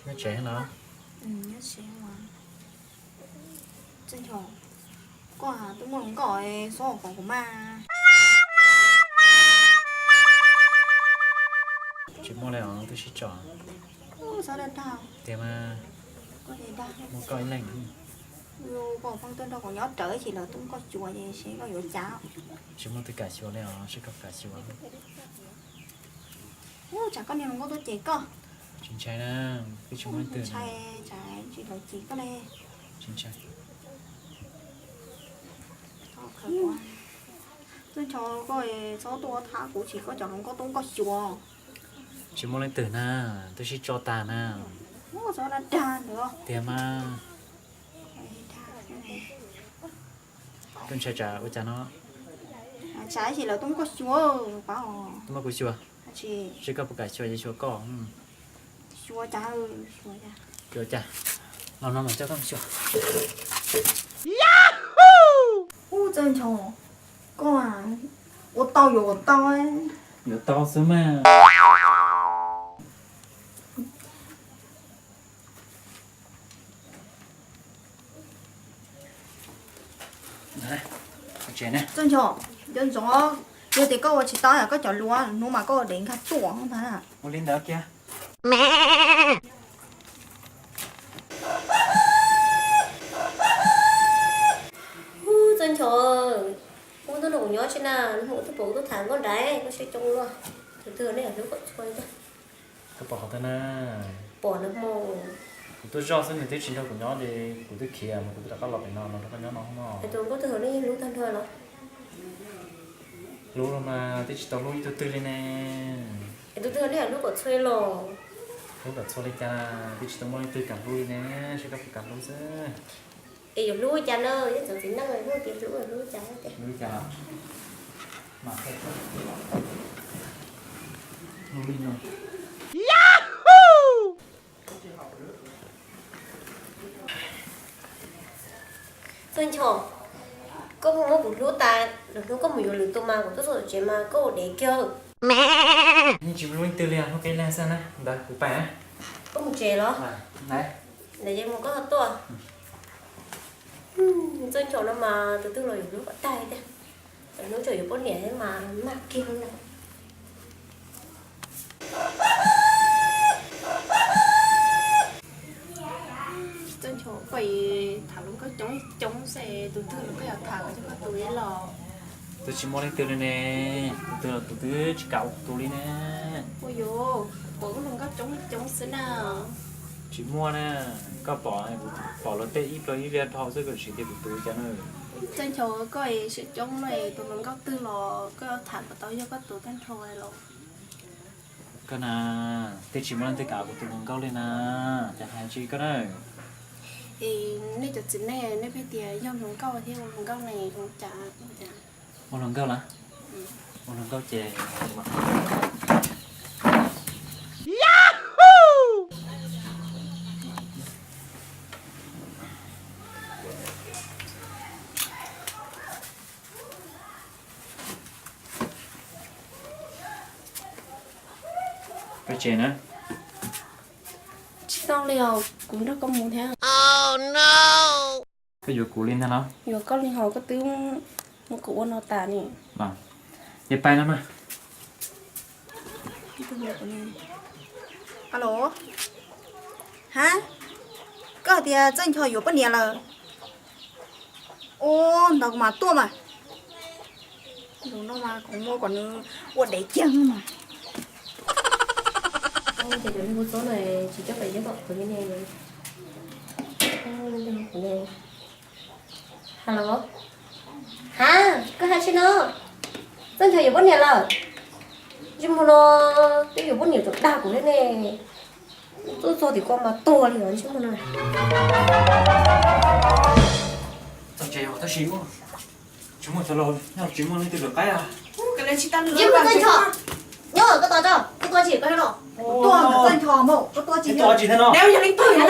Nyob tsev no. Koj twb muaj hluas nkauj xob kom kuv mas. Tsis muaj li os, twb sib tso. Tiag mas, muaj koj ib leeg. Koj pheej tuaj nrog kuv nyob rawv ces lawv tuaj muab koj xyuas ces seb koj yuav cas. Tsis muaj twg kam xyuas li os, seb koj kam xyuas. Ub, tsam koj niag hluas nkauj tuaj cem koj. Tsis ntshai na, twb tsis muaj leej twg. Ntshai, tsam tsis lawv cem koj ne. Tsis ntshai. Txawj ncho koj txhob tuaj thab kuv, tsis koj cov hluas nkauj tuaj muab koj xyuas. Tsis muaj leej twg na, twb sib tso tag na. Ub, txhob dag dag ntawd. Tiag mas. Koj ntshai tsam ua cas no? Tsam ib chim lawv tuaj muab koj xyuas, pab os. Tuaj muab kuv xyuas? Seb koj puas kam xyuas ces xyuas koj. Xyuas cas, xyuas cas? Xyuas cas? Los no mas coj koj mus xyuas. Ub, txawj ncho, koj ua tau yuav kom tau. Yuav tau xwb mas. Txawj ncho, nco ntsoov, yog tias koj ua tsis tau koj cov luav hnub mas koj ua dev nkag tuam ntag. Ua li ntawd kiag. Ub, txawj ncho, koj tuaj nrog kuv nyob tsis na, hnub twg pom kuv tuaj tham nkauj nrad, koj siab coob luaj. Tus twg nej hlub kom txhua li. Koj pom qhov twg na? Pom na hmo. Kuv tuaj zoj xwb nws twb tsis nrog kuv nyob li, kuv twb khiav mas kuv twb rov qab los pem no los nrog koj nyob no mog. Es tus nkauj twg nej hlub tag nrho los? Hlub los mas twb tsis tau hlub ib tug twg li ne. Es tus twg nej hlub kom txhua li los? Hlub kom txhua li cas, twb tsis tau muaj leej twg kam hlub li ne, seb koj puas kam hlub xwb. Es yuav hlub cas na, yog txawv txiv neej hlub tias hlub hlub cas tias. Hlub cas? Mas hlub li no. Txawj ncho, koj puas muab kuv hlub tas, lwm hnub koj mus yuav lwm tus mas kuv tuaj txog tsev mas koj ua dev kiag. Yeej tsis hlub leej twg li, hlub peb leeg xwb na, ntawd kuv pais. Koj mus tsev los? Ntawd ces mus koj ho tuaj. Txawj ncho no mas tus twg los yuav hlub kom tag tiag. Lwm hnub tseem yuav poj niam thiab mas mag kiag ntag. Txawj ncho, koj tham hluas nkauj coob coob xwb, tus twg los koj yuav tham kom coj koj tus ib los? Twb tsis muaj leej twg li ne, tus twg los tus twg tsis kam ua kuv tus li ne. Ua yuav, pom koj hluas nkauj coob coob xwb na. Tsis muaj na, koj pom, pom luag tej ib pluag ib liag dhau xwb koj siv tias kuv tus cas na. Txawj ncho, koj siab coob na, tus hluas nkauj twg los koj yuav tham kom tau yog koj tus tag nrho los. Koj na, twb tsis muaj leej twg kam kuv tus hluas nkauj li na, cas hais tsis koj na. Es nej cov txiv neej nej pheej tias yog hluas nkauj thiab ua hluas nkauj ne, ua cas? Ua hluas nkauj los? Ua hluas nkauj ces Peb tsev na. Tsis tau li os, kuv nrog koj mus thiab. Koj yuav kuv li ntag los? Yuav koj li hos, koj twb muab kuv ua no tas ni. Ces pais no mas. Alo, ha, koj hais tias Txawj Nchos yuav poj niam lawm. Ua ntawd kuv mam tuaj mas. Tus no mas kuv muab kom nws ua dev kiag mas. Ces cov neeg hu txob na, tsis coj pem nyob tom kuv ne. Halo, ha, koj hais tsi no? Txawj Nchos yuav poj niam lawm. Ntsej muag no twb yuav poj niam txog dag kuv thiab ne. Tuaj txog tim ko mas tuag li os ntsej muag no. Txog tsev tab sis tsis muaj cov laus nyob, tsis muaj leej twg lwm qaib. Ntsej muag Txawj Nchos, nyob koj tos tso, koj tuaj tsis koj no. Tuaj Txawj Nchos mus, koj tuaj tsis. Tuaj tsis thiab no. Yog leej twg no?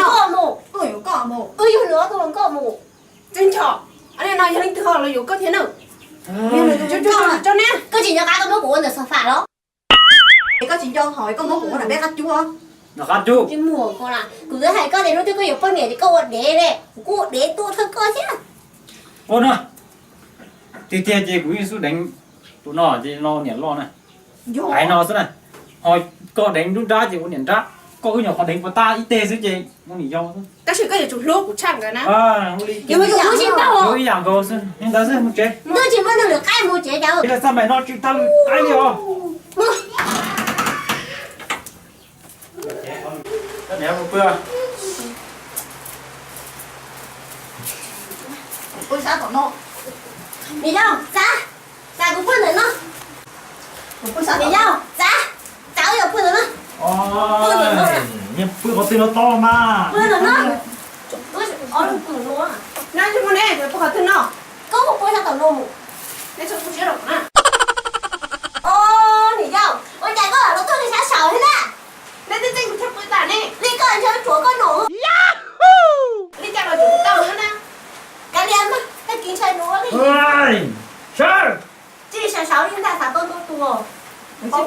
Koj mus, koj mus. Wb yog nws ob tug hluas nkauj mus. Txawj Nchos, no yog leej twg los yuav koj thiab na? Koj tsis nco qab koj muab kuv ua ntawm sofa los? Koj tsis nco qab koj muab kuv ua ntawm peb qab cub os. Nov qab cub. Tsis muaj ko la, kuv twb hais koj tias hnub twg koj yuav poj niam ces koj ua dev ne, kuv kuj ua dev tuaj thawj koj thiab. Ua no, tiag tiag ces kuv yeej xub deev tus no ces no niam loj na. Hais no xwb na, ho koj deev nruab nrab ces ua niam nrab, koj wb nyuam qhuav deev puas tab ib teg xwb ces ua niam yau xwb. Tab sis koj yuav tsum hlub kuv tshaj nkawd na. Yuav ib yam nkaus xwb, ntawd xwb mus tsev. Twb tsis muaj neeg lwm qaib mus tsev cas. Ib lawv xaj maim no tsis tag lwm qaib li os. Niam yau, txav, txav kuv pw ntawm no. Niam yau, txav, txav wb yuav pw ntawm no. Pw ntawm no. Pw qhov twg los tau mas. Pw ntawm no. Pw qhov twg no. Koj pw sab tom no mus. Os, niam yau, ua cas koj los tuaj li sab saud thiab na? Li koj ntshaw tsuav koj num. Li cas los tsuav tau na. Kav liam mas, tag kis ntshai dua li. Tsis sab saud li ntag, xav tau ntuj tus. Luag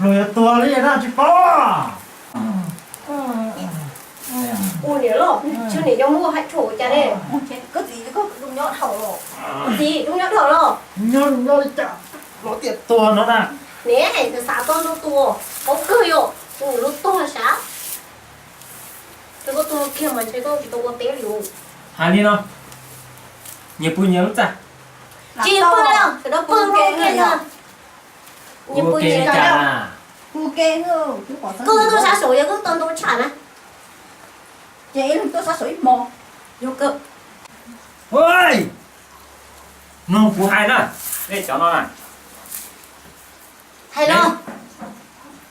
yuav tuag li na tsis paub. Ua niam loj, tsis niam yau muaj hais tshuav cas ne. Koj txiv, koj txiv nyob dhau los. Nyob nyob li cas los tias tuag no na. Ne, xav tau ntuj tus, paub kawg yom, tus lub tuag sav. Ces koj tuag kiag mas ntshe koj tsis tau ua teb li. Hais li no, nyias pw nyias lub txaj. Tsis pw li, sawv daws pw kiag. Nyias pw nyias lub txaj. Koj tuaj sab saud yog koj tau ntu tshaj na. Ces ib leeg tuaj sab saud ib hmo. Yog kawg. Mloog kuv hais na, nej cov no na. Hais los.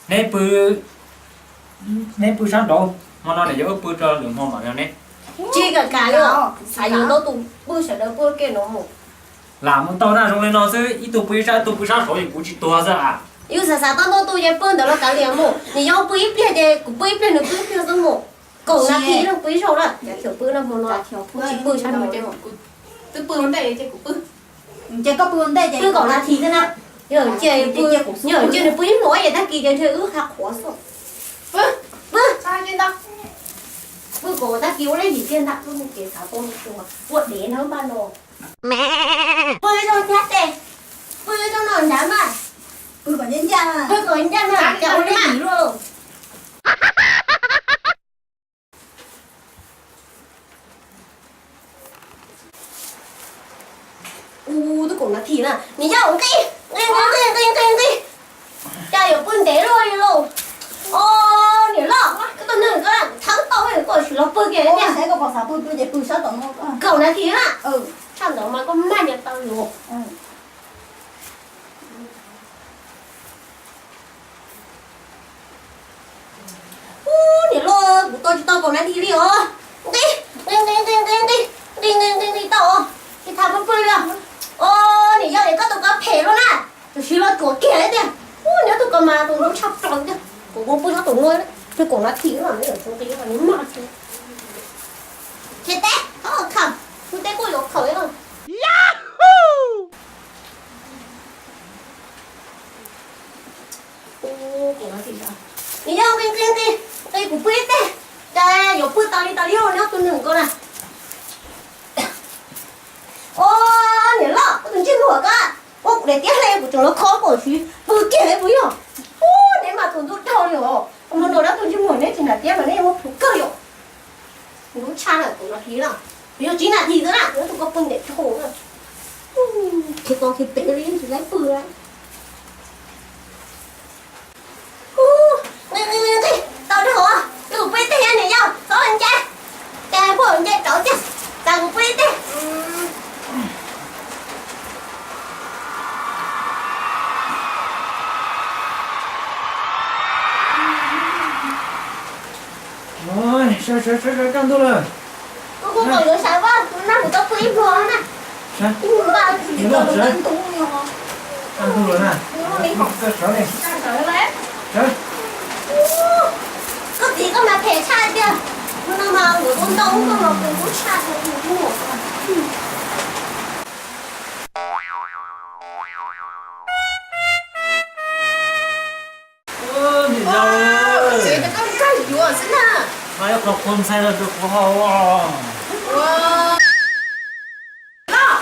Neb pw, neb pw sab nraud, hmo no niam yau wb pw rau lwm hmo mam li neb. Tsis kam kam li os, xav yuav ntau tus pw sawv daws pw kiag no mus. Lam mus tau na, zoo li no xwb, ib tug pw ib sab, ib tug pw sab saud, kuv tsis tuag xwb a. Yus xav xav tau ntau tus ces pw ntawd los kav liam mus, niam yau pw ib pliag ces kuv pw ib pliag nws pw ib pliag xwb mus. Kaum nas this leej pw ib zaug na, yog pw no hmo no, kuv tsis pw sab no. Twb pw ua ntej ces kuv pw. Ces koj pw ua ntej ces pw kaum nas this xwb na. Yog cia, yog cia nws pw ib hmo ces tag kis ces ntshe wb qhuav xwb. Pw, pw, pw kaum tag kis ua lej yim tiag ntag, wb mus kev xav tau ua dev na npaj no. Pw zoo thiab ces, pw zoo no nrad mas. Pw kom ncaj ncaj mas, cas ua lej yim luaj. Ub, twb kaum nas this na, niam yau, nqi, nqi, nqi, nqi, nqi, nqi. Cas yuav pw ntev luaj li lauj. Os, niam loj, koj tus neeg ko thawb tau koj sim los pw kiag thiab. Kaum nas this na. Tshaj ntawd mas koj maj nyias tau yuav. Ub, niam loj, kuv tau tsis tau kaum nas this li os. Nqi, nqi, nqi, nqi, nqi, nqi, nqi, nqi, nqi tau os. Tsis tham pw pw li os. Os, niam yau, niam koj tus ko phem luaj na. Tam sim los tsuav kiag li tiag. Ub, niam tus ko mas tus hlub tshaj plaws tiag. Kuv mus pw sab tus no, pw kaum nas this los nws tsis nqi, nws maj thiab. Ces teb, txhob khawm, mus teb kuj yuav khawm. Niam yau, nqi, nqi, nqi, nqi kuv pw ib teg, cas yuav pw tas li tas li nyob tus neeg ko na. Os, niam loj, koj tus ntsej muag ko, ua kuv daim tiab hle kuv tseem los kho kom siv pw kiag li puas yog? Ub, neb mas tus ntuj dhau li os. Hmo no dab tus ntsej muag neb tsis nam tiab mas neb yuav muab plhuav kawg yom. Kuv lub tshaj na, kuv los hliv na. Kuv yog tsib nas this xwb na, kuv tus ko pw ntev dhau na. Khiav tau khiav pem li tsis laib pw na. Nqi, nqi, nqi, nqi, tau dhau, kuv pw ib teg, niam yau, txhob nce, cas puag nce rauv tiag, tas kuv pw ib teg. Sawv, sawv, sawv, sawv kaj ntug lawm. Kuv, kuv, kuv yuav sawv vaj, kuv nag kuv tau pw ib hmo na. Ib hmo vaj tsis tau ntub li os. Kaj ntug lawm na. Koj sawv li. Sawv. Koj txiv koj mas phem tshaj tiag. Hnub no mas yuav ntau ntau koj mas kuv ntub tshaj tiag. Yog, txiv, koj nkag yuav xwb na. Mas yuav qhov qus ntxhais los rau kuv haus. Ua, loj.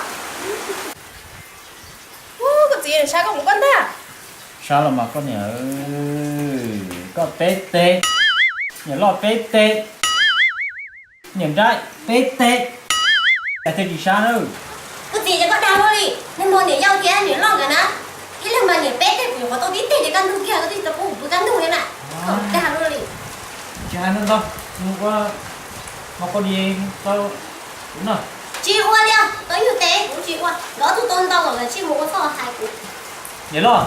Ua, koj txiv, sab koj mus koj ntag. Sab los mas koj niam, koj peb teg, niam loj peb teg, niam nrab peb teg, cas thiaj tsis sab na. Koj txiv, ces koj dag luaj li, nag hmo niam yau thiab niam loj nkawd na, ib leeg mas niam peb teg, kuv nyuam qhuav tau tib teg ces kaj ntug kiag, koj twb tsis tau pub kuv pw kaj ntug li na. Koj dag luaj li. Tsis hais ntau ntau, mus ua mov kau di rau kuv noj. Tsis ua li, tau ib nyuag tes kuv tsis ua, nkawd ob tug tau ntau lawm nkawd tsis mus ua txhob hais kuv. Niam loj,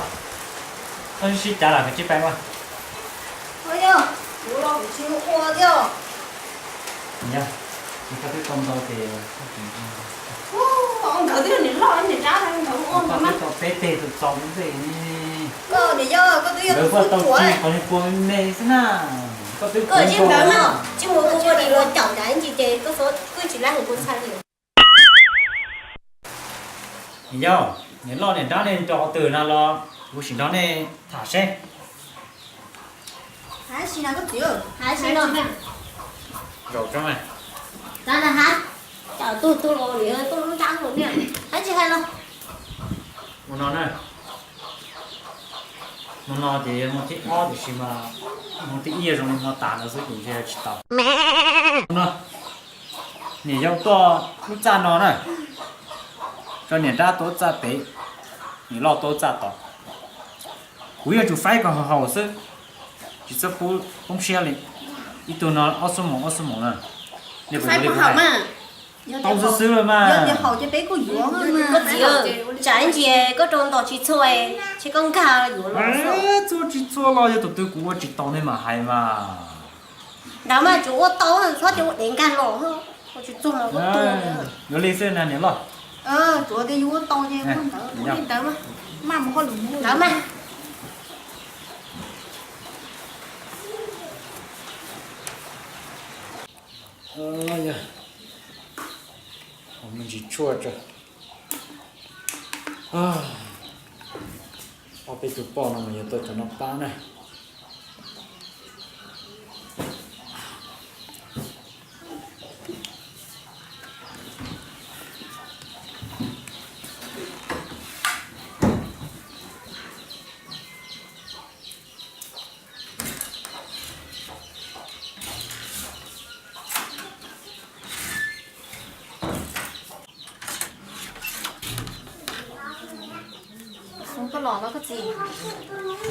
koj sib cav lam koj tsis pais ua. Ua yog, kuv los kuv tsis mus ua thiab. Yog, koj twb tau ntau ces koj tsis ua. Nkawd twb yog niam loj niam nrab nkawd ua, koj twb tau peb teg txaus ntxim. Koj niam yau, koj twb yog tus tau tsuav, qhov niag kua me me xwb na. Koj twb, koj tsis ntawd mas tsis mus ua ua di los caum nrad ntsis ces koj txhob kuj tsis laib mus ua txhais li. Niam yau, niam loj niam nrab nej nrog qhov twg na los kuv sim nrog nej tham seb. Hais tsis na koj txiv, hais tsis no. Zaum tso, txav na hais, cov tug tug los niam tuaj lub nrab los niam, hais tsis hais los. Ua no na, hmo no ces yog hmo thib ob tiam sis mas hmo thib ib zoo li hmo tas ntawd xwb ces ntshe tsis tau. No, niam yau tuaj lub txaj no na, tso niam nrab tuaj lub txaj pem, niam loj tuaj lub txaj tod. Kuv yuav tsum faib kom haum haum xwb, tsis txhob pub poob siab li. Ib tug no ob xuab moos ob xuab moos na. Faib kom haum mas. Tau xwb xwb mas. Koj txiv, tsam ib ntsis koj rau ntos tsis txhua, tsis koj nkag yuav los. Txhua tsis txhua los yog tus twg kuv ua tsis tau nej mam hais mas. Ntawd mas tsuas ua tau, txhob cov ua dev nkag los, ua tsis txog los koj tuag. Yuav li xwb na niam loj. Tsuav tias yus ua tau ces ua li ntawd mas, maj mus hauj lwm ntawd mas. Yog, me ntsis tshuaj tso. Ob peb tug poj no mas yuav tau cov no pab na. Koj los los koj txiv.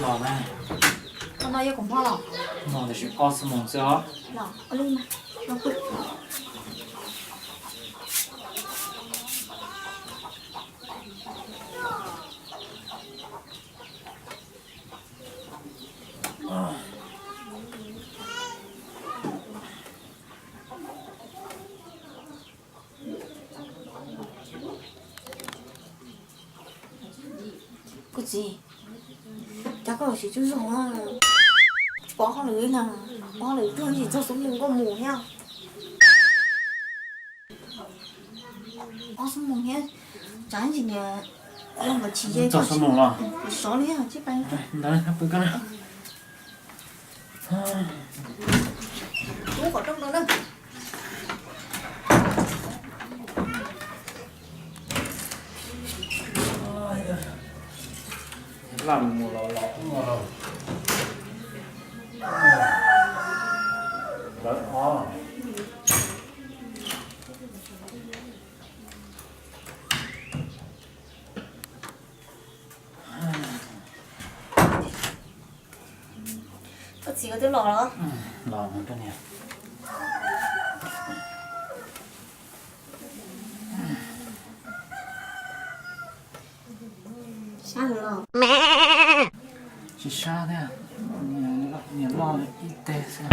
Los mas. Qhov no yog kuv hmo los? Hmo tiam sis ob xuab moos xwb os. Los ua li mas. Koj txiv, cas koj los siv tsuj zog, tsis pom hauj lwm li na, pom hauj lwm tuag ntsis txog xuab moos koj mus thiab. Ob xuab moos thiab, tsam ntsis niam nkawd chim ces txog xuab moos los sov li tsis pais. Ntawd pw koj na. Lub qhov rooj rau na. Laj mus los los ua los. Lawv os. Koj txiv, koj twb los los? Los koj niam. Sab heev los? Tsis sab thiab, niam loj ib teg xwb.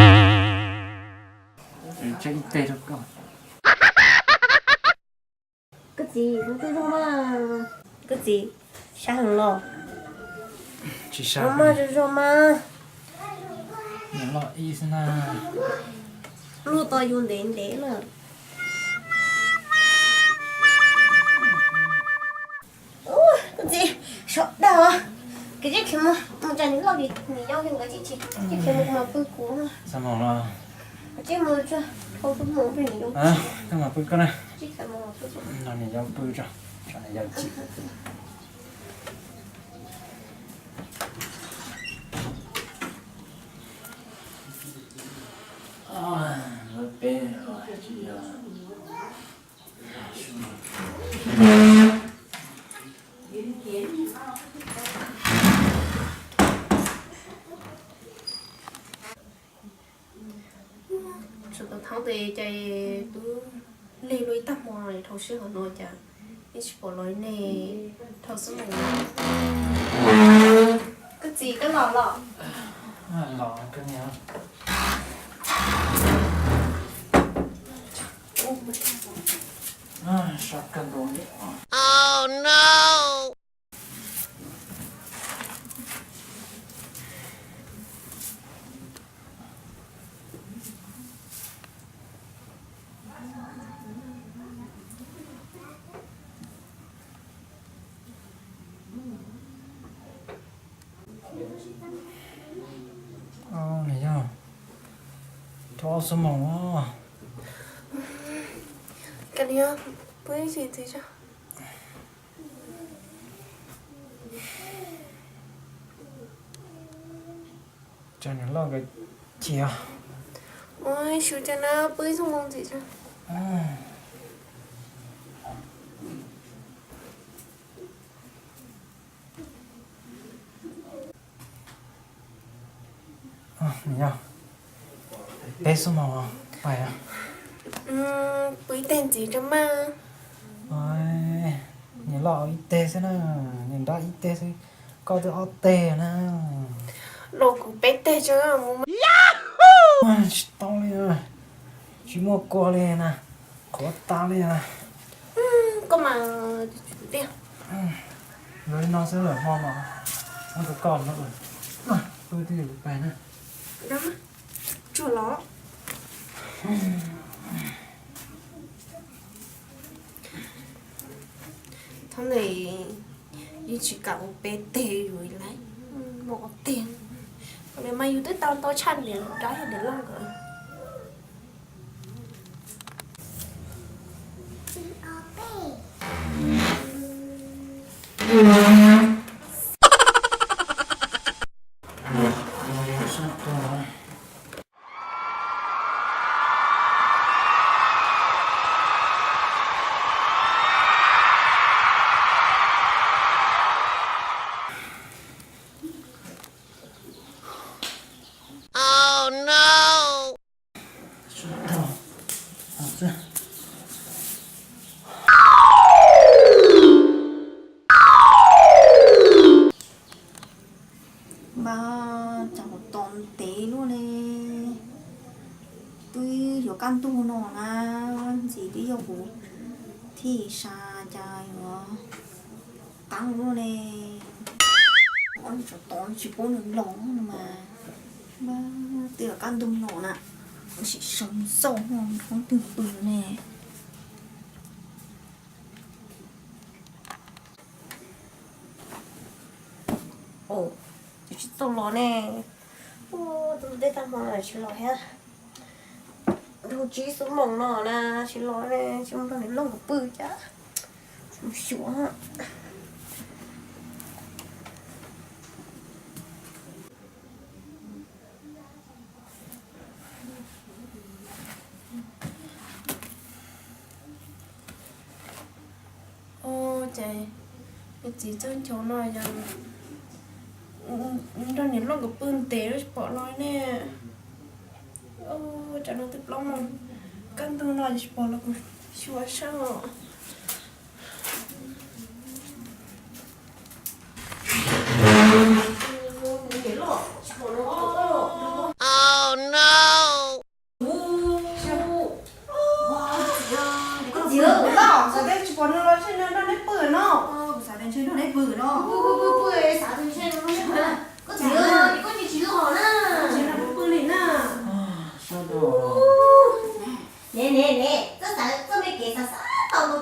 Tseg ib teg rau koj. Koj txiv, ua tsuj zog mas. Koj txiv, sab heev los? Tsis sab, maj zog zog mas. Niam loj ib xwb na. Luj tau yus ntev ntev na. Ua, koj txiv, sov dag os. Koj tsis khiav mus, mus tsa niam loj li niam yau li nkawd tsis tsis, tsis khiav mus mas pw kuv. Txog mus los. Tsis mus tsa, tau mus pw niam yau. Koj mus pw koj na. Tsis khiav mus pw kuv. Los niam yau pw tso, tso niam yau chim. Lawv peb tsis yog. Tsam tau thoob tes cais tub lig luaj ib tag hmo dhau siab hauv no cas yeej tsis pom los nej dhau xwb mus. Koj txiv koj los los. Los koj niam. Sab kawg nkaus li. Niam yau, rau ob xuab moos os. Koj niam, pw ib sim ntxiv tso. Tsa niam loj nkawd chim os. Ua su cas na, pw ib xuab moos ntxiv tso. Niam yau, peb xuab moos pais os. Pw ib teg ntxiv tso mas. Niam loj ib teg xwb na, niam nrab ib teg xwb, koj twb ob teg na. Los kuv peb teg tso mus. Tsis tau li, tsis muaj kua li na, qhuav tas li na. Koj mas tiag. Los li no xwb lawm hmo no, muab rau koj no. Pw twj ywm pais na. Tsuag los. Thaum ntawd yeej tsis kam ua peb teg yuav lawm, muaj ob teg. Mas yus twb tau ntau tshaj niam nrab niam loj nkawd. Mas cas mus tos ntev luaj ne, twb yuav kaj ntug no na, ntxim twb yog kuv thiaj sa cas yuav qab luaj ne. Ob tsov tod tsis pub nws los no mas, twb yuav kaj ntug no na, sim sawv mus xauj no qhov twg pw ne. Ces tsis txawj los ne. Ua tus dej tag hmo tsis los thiab. Dhau tsib xuab moos no na tsis los ne, tsis mus nrog niam loj nkawd pw cas. Mus xyuas. Ua cas niag txiv txawj ncho no yog nrog niam loj nkawd pw ntev tsis pom los ne. Tsam no twb plaub moos kaj ntug no tsis pom los kuv xyuas saib os. Koj txiv, xav tias tsis pom nws los ntshe nws nrog neb pw no. Kuv xav tias ntshe nrog neb pw no. Pw, pw, pw, pw, xav tias ntshe nrog neb pw. Koj txiv, koj tsis tsis los na. Ntshe nrog neb pw li na. Ne, ne, ne, txoj xav, txoj me kev xav xav tau tus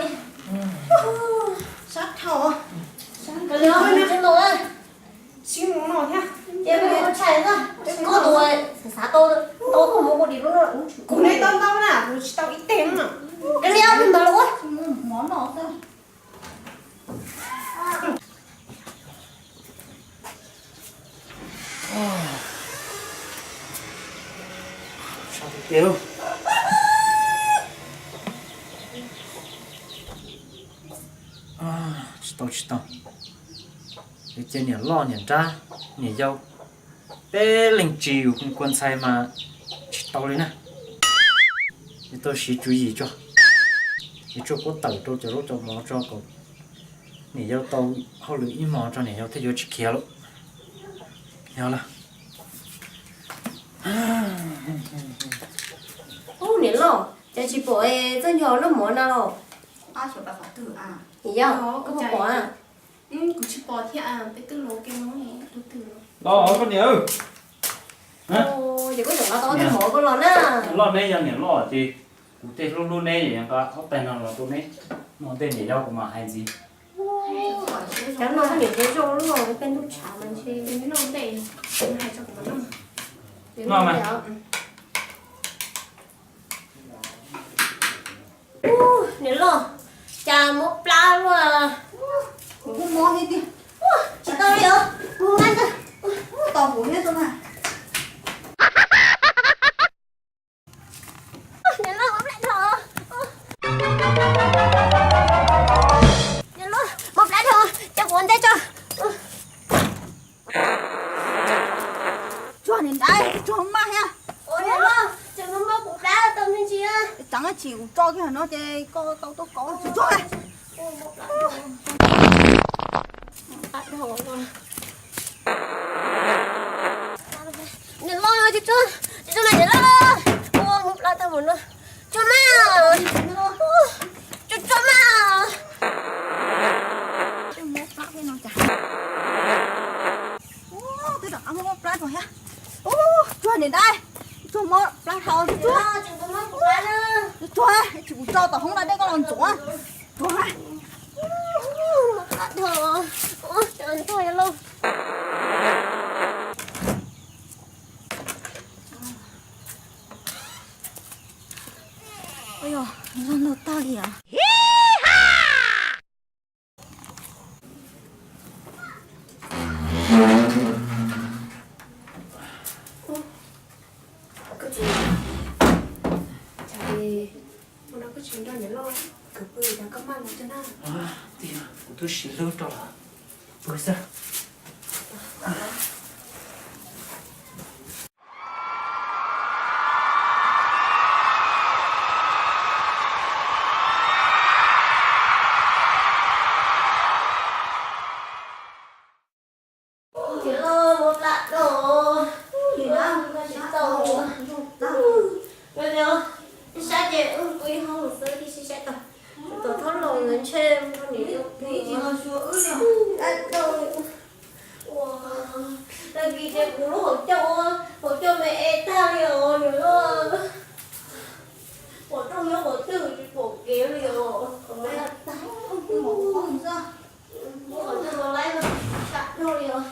li. Sab dhau. Kav liam, sib ntaus, sib ntaus no thiab. Ces mus ua tshais xwb, koj tus xav xav tau ntau koj mus ua dim lub no. Kuv neb tau ntau na, kuv tsis tau ib teg na. Kav liam, mus ntawd los ua mov no xwb. Sab tiag tiag. Tsis tau, tsis tau. Yuav cia niam loj niam nrab niam yau, peb leeg tsis yus kua ntxhais mas tsis tau li na. Yuav tau siv tswv yim tso, yuav tsum kuab tawm rau cov zaub cov mov tso kom niam yau tau hauj lwm ib hmos tso niam yau thiaj yuav tsis khiav lawm. Yog lawm. Ub, niam loj, cas tsis pom txoj ncho noj mov na los? Niam yau, koj puas pom? Kuv tsis pom thiab, peb twb los ke no. Los koj niam. Ces koj tseem los tau tus mov koj los na. Loj neb yog niam loj ces kuv tej hlub hlub neb es nqa ob tais no los rau neb. Noj ntej niam yau kuv mam hais ntxiv. Cov no niam zoo zoo luaj, peb ntub tshav mas ntshe. Noj mas. Ub, niam loj, cas mob plab luaj. Kuv kuj mob thiab tiag. Tsis tau li os, mus nqa ntag. Tos kuv thiab tau na. Niam loj, mob plab dhau. Niam loj, mob plab dhau, coj kuv ua ntej tso. Tsuag niam nrab, tsuag maj thiab. Ua niam loj, tseem mob mob kuv plab tau me ntsis. Tseem chim kuv tso kiag no ces koj tau tuaj kov tsuag tsuag. Niam loj, tsuag tsuag, tsuag mas niam loj. Ua mob plab tag mus no. Tsuag mas. Tsuag tsuag mas. Twb rov qab mob plab tsuag thiab. Tsuag niam nrab, tsuag mob plab dhau tsuag. Tsuag, tsis kuv tso tom hoob no dej koj los ntxuav. Tsuag. Ua yog zog ntau tag li os. Kuv twb siv lub rau lawm. Pw xwb. Niam loj, mob plab dhau. Niam loj, koj tsis tau. Niam loj, ib sab ces wb pw ib hoob xwb, ib sab tau. Tom thaub laus ntawd ntshe niam loj, ua, tag kis ces kuv lub hauv caug, hauv caug me es tag li os niam loj. Pom rooj nyob qhov twg tsis pom kev li os. Qhov me tag, qhov twg los laib sab dhau li os.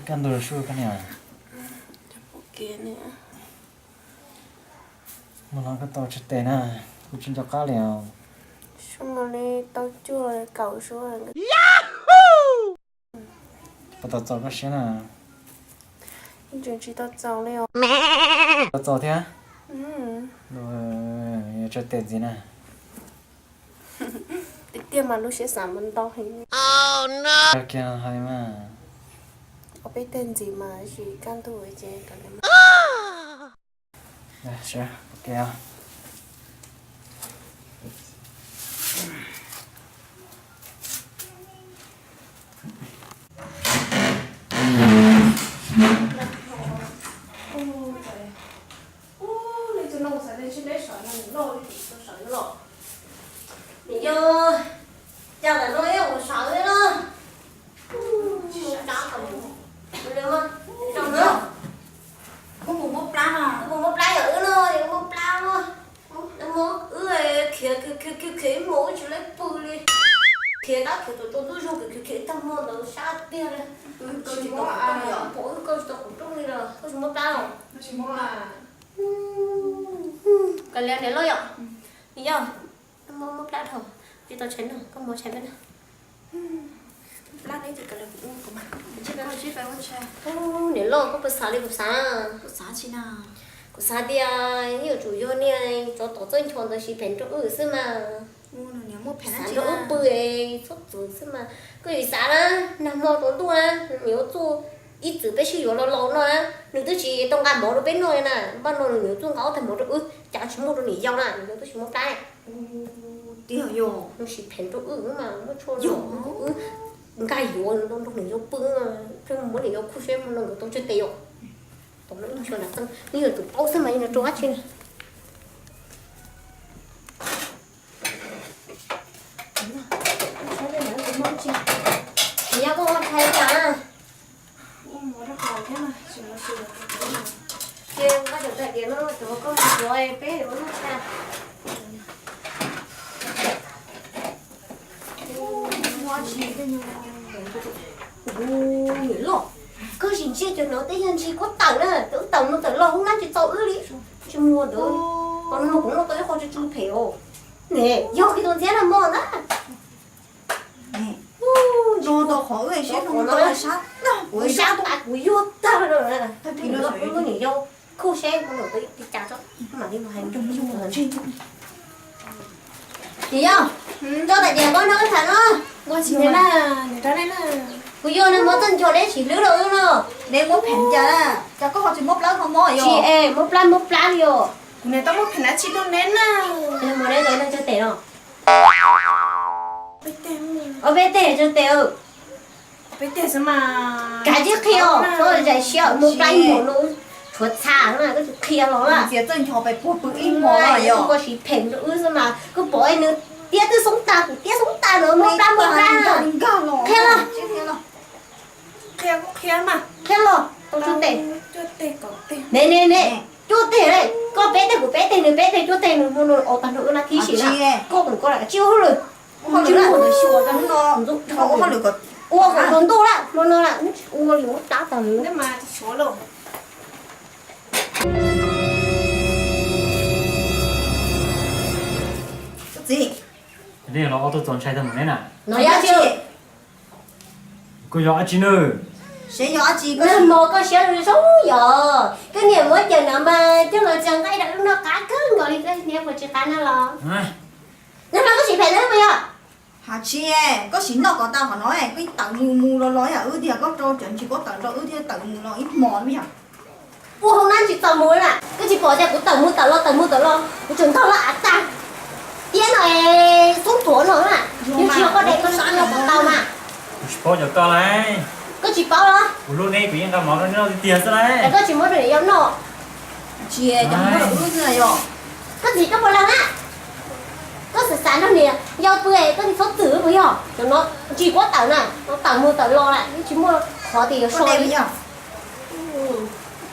Kaj ntug su koj niam. Mus no koj tau tsis tes na, kuv tsis nco qab li os. Su mus li tau cuaj kaum su. Puas tau txaus koj siab na? Yeej tseem tsis tau txaus li os. Tau txaus thiab? Yuav tso tes ntxiv na. Tiag tiag mas lub siab xav mus ntau heev. Kiag hais mas. Ua peb teg ntxiv mas tab sis kaj ntug ces kam li mas. Seb, ok os. Los, nws yog cas ntawm no ib ua sav li na. Mus tsa tau, mus li mas, zoo na. Koj mus muab plab no, mus muab plab yog wb no, yog muab plab no. Muab wb khiav khiav khiav khiav ib hmos wb tsis laib pw li. Khiav tab khiav tuaj rau ntuj zog khiav khiav khiav ib tag hmo ntawd sab tiag li. Koj tsis tau kuv rooj li los, koj tsis muab plab los? Kav liam niam loj yom. Yog, muab muab plab dhau, tsis tau tshais noj, koj muab tshais peb noj. Niam loj, koj puas xav li kuv xav? Kuv xav tias yuav tsum yog niag tsov tom txawj ncho ntawd siv phem nrog wb xwb mas. Xav nrog wb pw es txhob txwm xwb mas. Koj yuav xav na, nag hmo tsaus ntuj na, nws yuav txuj ib txwm peb sib yuav los laus no na, nws twb tsis tau nqa mov rau peb noj li na. Npaj no nws yuav txuj nqa ob tag mov rau wb, cas tsis muaj rau niam yau na, niam yau twb tsis muab plab. Tiag yog, nws siv phem rau wb mas muab tshuaj rau wb, nkag yuav nrog niam yau pw, pheej muab niam yau khuj seb no nkawd tau tsawg tes yom. Tom no ib ntshuav nram txeeb, nws yuav tsum paub xwb mas yog nws rau dab tsi. Yog koj ua tshais cas? Ces koj cov tais diav no cov koj mus yuav peb ua lub tshais. Niam loj, koj sim ntsia cov no tej yog ntsis kuab tawm na, cov wb tawm mus tawm los hub nab tsis txaus wb li. Tsis muag ntawd, qhov no kuv noj tau ib qho tsw tsw phem os. Ne, yog kiag tus ntxhiab no mog na. Tso tau qhov wb siab no, sab tag kuv, sab tas kuv yuag tag lawm. Niam yau, khuj seb mus tau ib cas tso, mam li mus hais. Niam yau, tso tais diav koj nrog wb tham no. Kuv yuag nag hmo txawj ncho neb tsis hlub rau wb no. Neb muab phem cas, cas koj ho tsis muab plab ho mob yog? Tsis es muab plab muab plab li os. Kuv niam tau muab phem dab tsi rau neb na. Hmo neb tau noj tsawg tes no? Ob peb teg tsawg tes? Kav tsij qhia os, koj zais siab muab plab ib hmos no, tshuav txha na koj tsis qhia los na. Txiav txawj ncho pes puag pw ib hmos los yog koj siv phem rau wb xwb mas, koj pom nws tiab twb xoob tag kuv tiab xoob tag no muab plab muab plab. Qhia los, qhia los, tau tsawg tes? Ne ne ne, cuaj teg, koj peb teg kuv peb teg nws peb teg cuaj teg nws muaj nws os tag nrho wb na thib si na. Koj mus koj lam tsis ua hauj lwm. Ua kom tsaus ntuj lawm hmo no lawm, ua li muab plab tag li. Txiv, no yog dab tsi? Koj yog dab tsi na? Nag hmo koj siab zoo zoo yog koj niam muab cawm no mas coj los tso nqaij rau wb noj qab kawg nkaus li, koj niam puas tsis qab no los? Nag hmo koj siv phem na puas yog? Hais tsis, koj sim noj kom tau qhov no, koj tawm mus mus los los yam wb tiag, koj rau cov ntsis koj tawm rau wb thiaj tawm mus los ib hmos yog. Ua hauv nab tsis txaus mus na, koj tsis pom tias kuv tawm mus tawm los tawm mus tawm los kuv tseem ntog los av tag. Tiab no es xub tuav no na, yog tsis yog koj de koj tsis tau na. Kuv tsis paub cov koj lauj. Koj tsis paub los? Kuv hlub neb kuv yeej nqa mov rau neb noj tiag tiag xwb lauj. Es koj tsis muab rau niam yau noj. Tsis, cov muab rau wb xwb yog. Koj txiv koj puas leej na? Koj xav xav nrog niam yau pw koj tsis txhob txwm puas yog? Cov no ntsis kuab tawm na, no tawm mus tawm los lawm, yeej tsis muaj qhov tias yuav so li.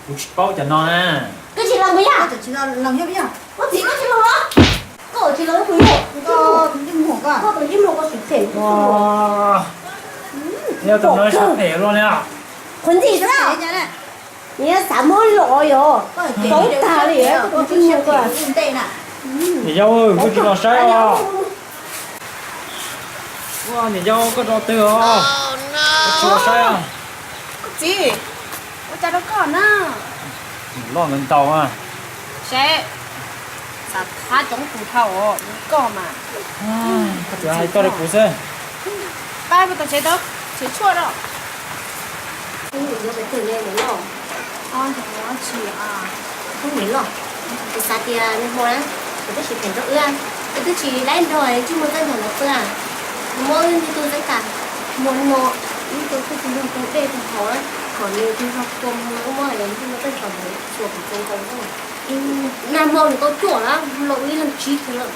Kuv tsis paub cov no na. Koj tsis leej puas yog? Koj txiv koj tsis leej los? Koj tsis leej puas yog? Koj tus ntsej muag koj siv phem. Yog tus no siv phem luaj li. Qhov ntxim xwb. Nws xav muab los yog, paub tag li. Niam yau, koj tsis los saib os. Niam yau, koj rau twg os? Koj tsis los saib os. Koj txiv, ua cas rau koj na? Loj ntawd ntau a. Seb, xav thab coob tus dhau os, koj mas. Koj tsuas hais koj li kuv xwb. Pab kuv tau tsev tau, tsev tshuaj rau. Kuv xav tias nag hmo na, kuv twb tsis phem rau wb, wb twb tsis laib nrog ntsej muag txawj nrog lawv pw, kuv muab wb ntug tub txeeb tas, muab no ib tug tub tsis nrog tus dej tus hauv, kom nws tus zog kua muag muab ntsej muag txawj nrog lawv xyuas kuv txaus ntshai xwb. Nag hmo nws tau cuaj na, los ib leeg tsib kiag lawm.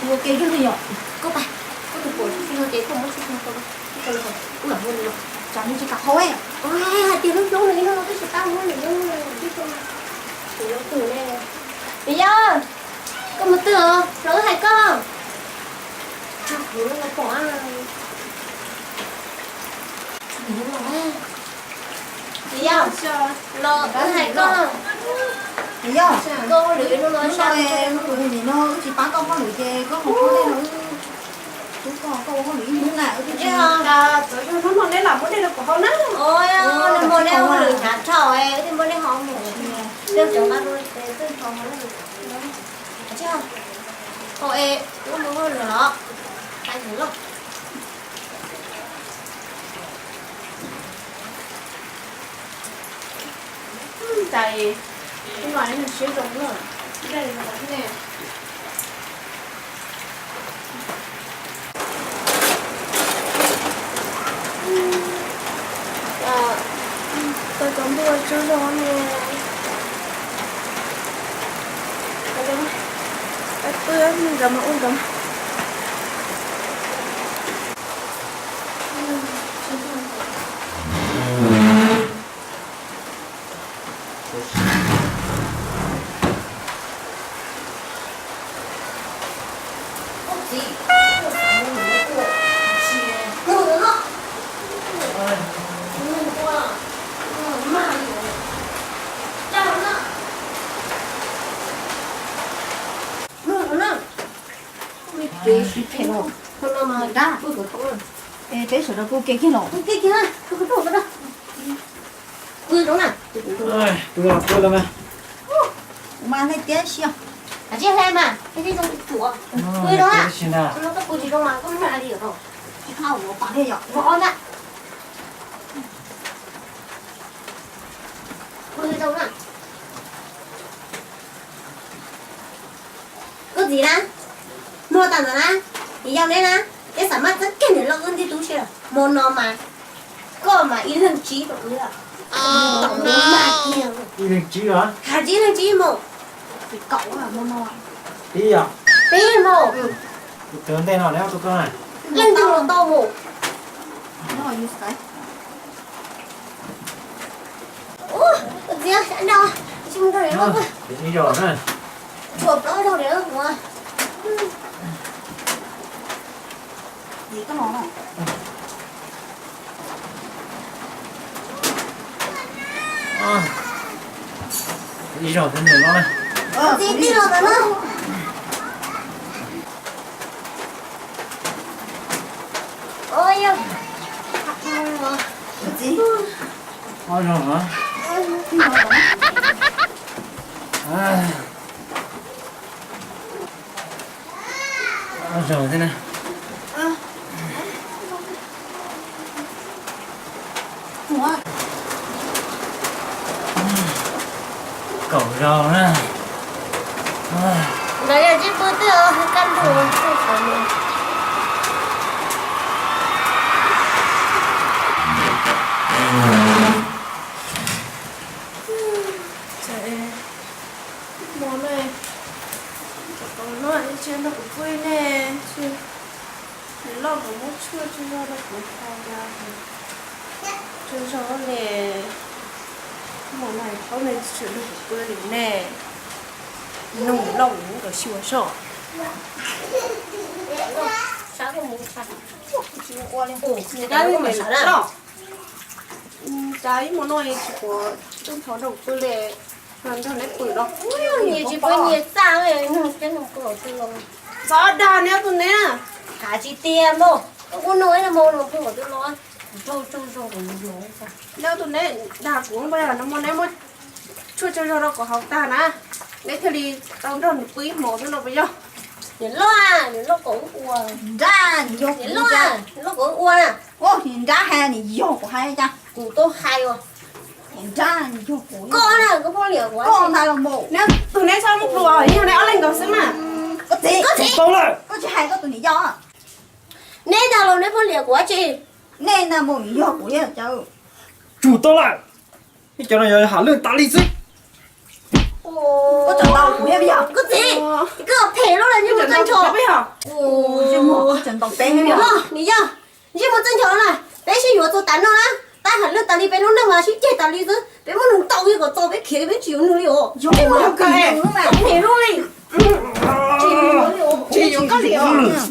Ua ke yog li yog. Koj pab, koj tus pom tsis yog ces koj muab tsis tau, wb mam muab nws los. Tsam nws tsis kam haus. Hais tias lub xyoob nws ib leeg no twb tsis pab muab nws, nws twb tsis tau. Yog, koj mus twg os, los wb hais koj. Tsis pom. Yog, los wb hais koj. Yog, koj ua lwm no, hnub no wb tsis pab koj hauj lwm ces koj mus ua dej no, wb tub koj, koj ua hauj lwm ib hnub na, wb twb tsis. Txawm yog hnub no neb lam muab dej rau kuv haus na. Nag hmo neb ua hauj lwm hnyav dhau, wb thiaj muab neb haus mus. Neb cov nqa rau twb haus na. Haus es wb mus hauj lwm los, pais lawm. Cas hnub no nws siab zoo na, dej los thiab ne. Tau cov npua tsaug zog ne. Pw nkawd mas ua nkawd. Kev sib phem no, no mas dab pw kom thaum, peb sawv daws pw kev kiag los. Pw kev kiag, pw kom thaum. Pw rau na. Pw los pw los mas. Kuv mas hle tiab siab. Hais tsis hle mas, hle tsis zoo tsuav. Pw rau na. Koj pw tsis zoo mas koj muab li os. Tsis qab ua pas thiab yom. Ua ob na. Pw zoo na. Koj txiv na, hmo tas ntawd na, yog neb na, neb xav maj txeeb kiag niam loj wb ntij tub si lawm, hmo no mas koj mas ib leeg tsib rau wb. Ib leeg tsib los? Hais tsis ib leeg tsib mus. Pib yom? Pib mus. Kuv twv ntej no neb tus koj na. Leej twg los tau mus. Ua, koj txiv, sab nrau, tsis mus nrog niam loj. Tshuav plaub zaug niam loj ua. Ib zaug thiab niam loj na. Txiv, tij los ntawd na. Ua yog. Ob zaug na. Ob zaug thiab na. Kaum zaug na. Ntawd yog tsis pw twb kaj ntug. Hmo no, tsis nrog kuv pw ne, niam loj mas muab tshuaj tsaug zog rau kuv haus, tsaug zog ne. Hmo no thaum no tsis nrog kuv pw li ne, nug niam loj mus kom xyuas zog. Cas ib hmo no tsis pom tsis tuaj nrog kuv pw li, nrog neb pw los. Nyias tsis pom nyias txaj, nug thiab nug kuv los pw los. Txhob dag neb tus neb. Hais tsis tiag mog, koj kuj nug ib hmo no pw kom twb los. Tsaug tsaug zog kom nws los. Neb tus neb dag kuv, neb muab tshuaj tsaug zog rau kom haus tag na, neb thiaj li tau nrog nws pw ib hmo xwb no puas yog? Niam loj, niam loj kom wb ua. Nrab, niam loj, niam loj kom wb ua na. Niam nrab hais niam yog kuv hais cas? Kuv tau hais os. Niam nrab niam yog kuv. Koj na, koj pheej liam kuv. Koj ntag los mus. Neb tus neb txhob muab plua, yog neb ob leeg nkaus xwb mas. Koj txiv, koj txiv, koj tsis hais koj tus niam yog. Neb ntag los neb pheej liam kuv dab tsi? Nej ntag mus, yog kuv thiab cas. Tsum tau lawm. Nej cov no yog ham leej tas li xwb. Koj tseem ntaus kuv thiab yog? Koj txiv, koj phem lub na, ntsej muag txawj ncho. Ntsej muag txawj ntaus peb thiab yog? Niam yog, ntsej muag txawj ncho na, peb sib yuav txog tas no na, tab hais lwj tas li peb lub neej mas sib ceg tas li xwb, peb muab nws ntaus kom txaus peb khiav peb tsis yuav nws li os. Ntsej muag txawj ncho lub na, phem lub li. Tsis yuav koj li os.